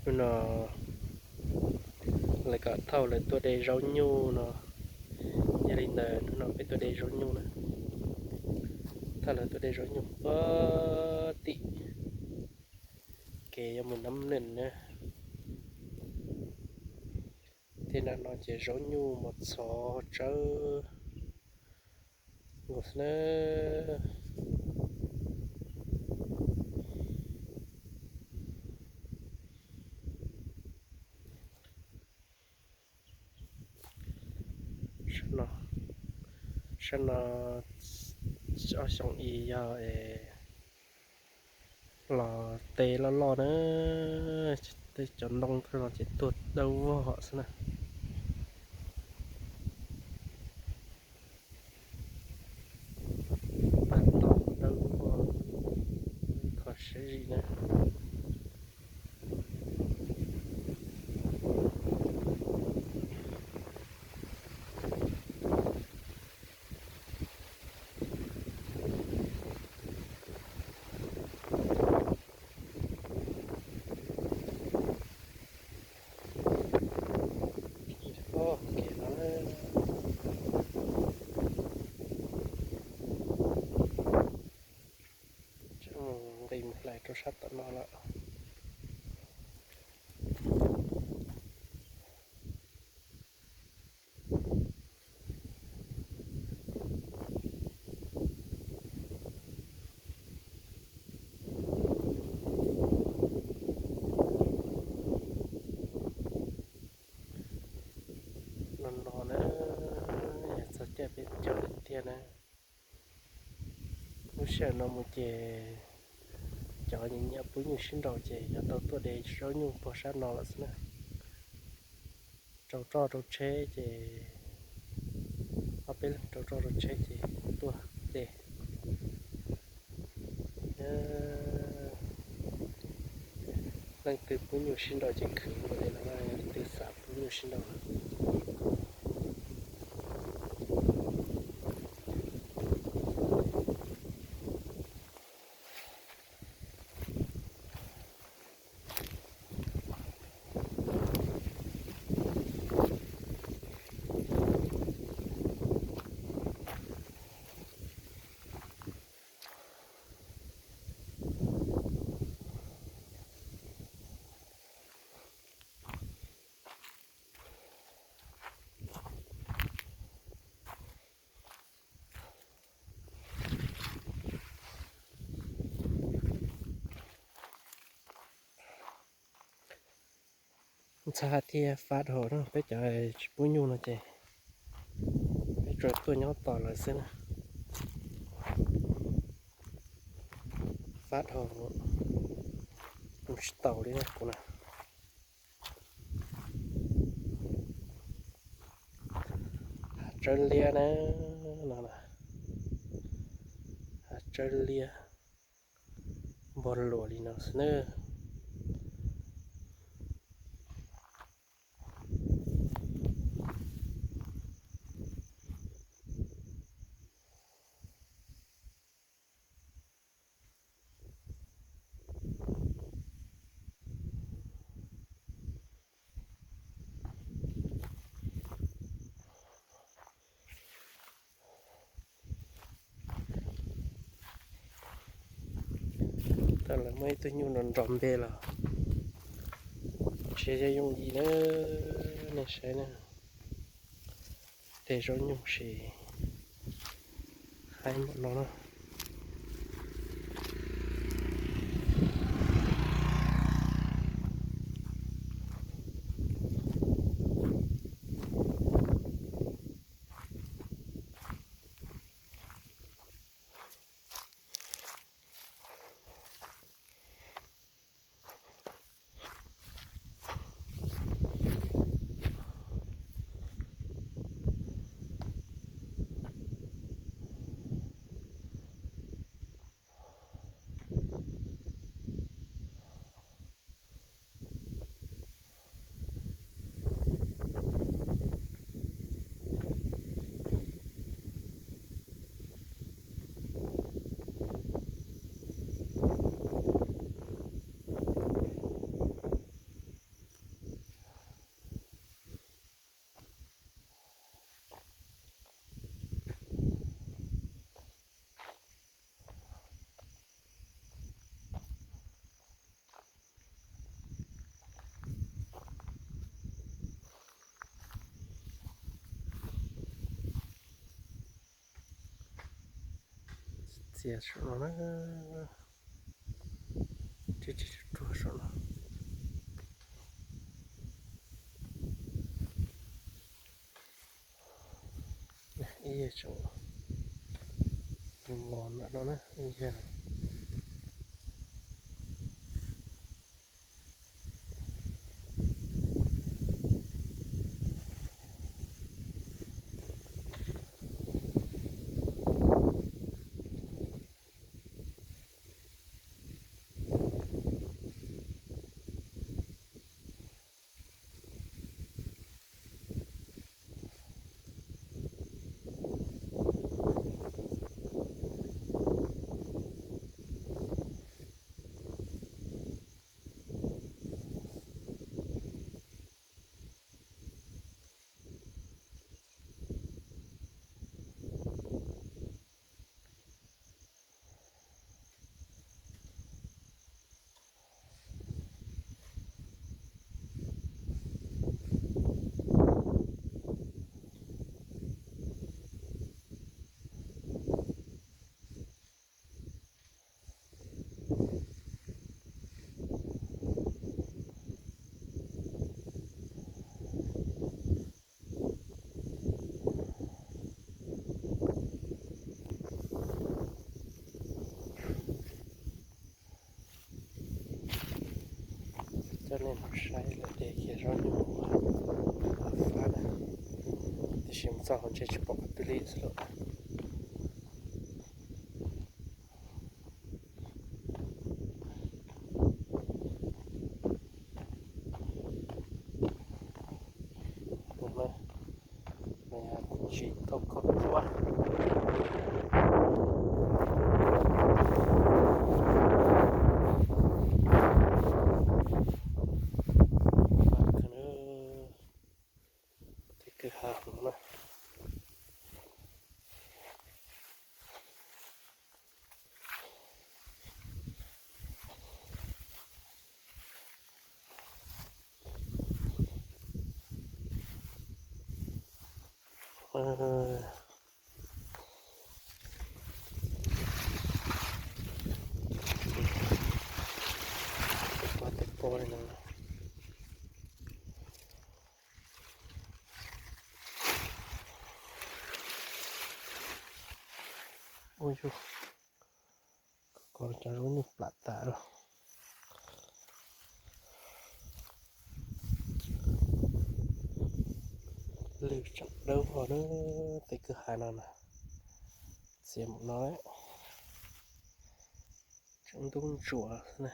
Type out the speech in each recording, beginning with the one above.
Hnub no lawv kom thauj lawv tuaj de zaub nyuj no. Yog li ntawd hnub no peb tuaj de zaub nyuj na. Thauj lawv tuaj de zaub nyuj puag tim kev yuav mus Nab Nees na. Tej nram no ces zaub nyuj mos txhov tsawb nkaus xwb na. Sab no ob xyoo ib yog los tej loj loj na, tej cov ntoo kawg los ces tuag dawb vog xwb na. Paj tom dawb vog, kho siab zim na. Nqis mus hlais rau sab tom no lawm. No no na, yog txog caij peb cog lawm tiag na. Lub sij hawm no mus ces cov nyiam nyiam pub nyuj sib nraus ces yuav tau tuaj de zaub nyuj puag sab no lawm xwb na. Rau roj rau tsheb ces ob peb leeg rau roj rau tsheb ces tuaj de. Leej twg pub nyuj sib nraus ces khwv nkaus li no, leej twg xav pub nyuj sib nraus na. Ntxhab thiab fab dhau no, peb cov tsis pub nyuj no ces peb tsuas tuaj nyob tos lawv xwb na. Fab dhau, mus tsis taus li na kuv na. Hav tsawb liab na, no na, hav tsawb liab npog luas li no xwb na. Tau lawv muaj ib tug nyuj nrov nrov npe los tsis yog yooj yim na, nej saib na. De zaub nyuj ces haib npaum no na. Txias saum no na, tsis tsis ruag saum no. Ib yam tseem los ntawm no na, ib yam. Coj nej mus saib lawm de kiag zaub nyuj fab na, tiam sis mus txog hauv ntshe tsis pom qhov twg li xwb lauj. Tsis tau khaub ruab. Tej kwj ha no na. Tej pob li no. Ua yug, kov cov zaub nyuj plam tas lawm. Lwj tseem dawb vog na, tej kwj ha no na, txias mus no, tseem ntub ntsuav na.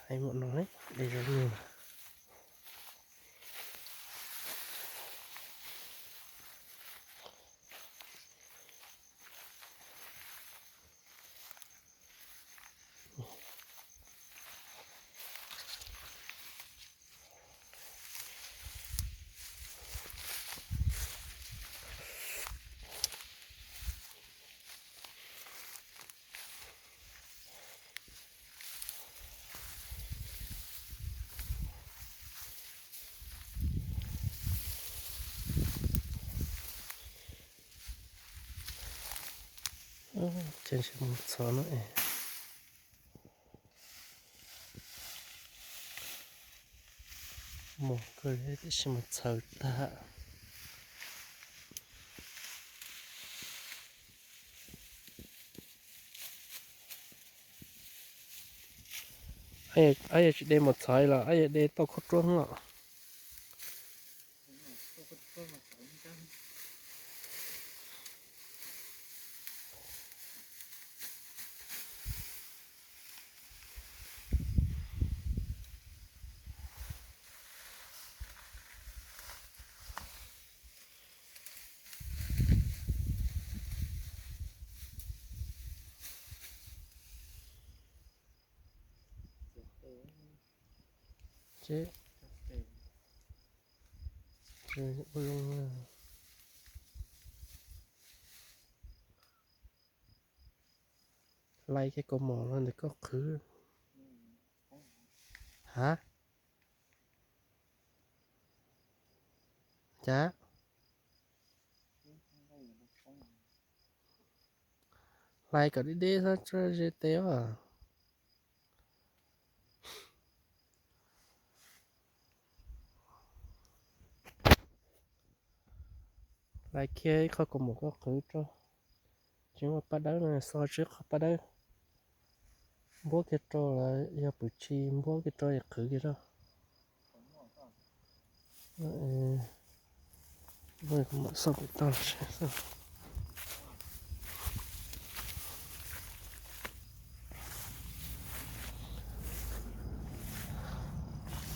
Hais mus no, de zaub nyuj. Ces mus txhawv no es, mus kawg tiam sis mus txhawv tag. Ab, yog tsis de mus txhawv los ab, yog de tau khaub ruab los. Ua zoo. Hlais kiag kaus mom los ntawm koj qhwv. Hav? Cas? Hlais kom deb deb xwb tso ze tes os. Hlais kiag ib qho kaus mom koj qhwv rau. Tsis muaj paj dawb no, xo tsis qho paj dawb. Npuab kiag rau los yog pwm tshis npuab kiag rau es qhwv kiag rau. Xo pem toj los seb.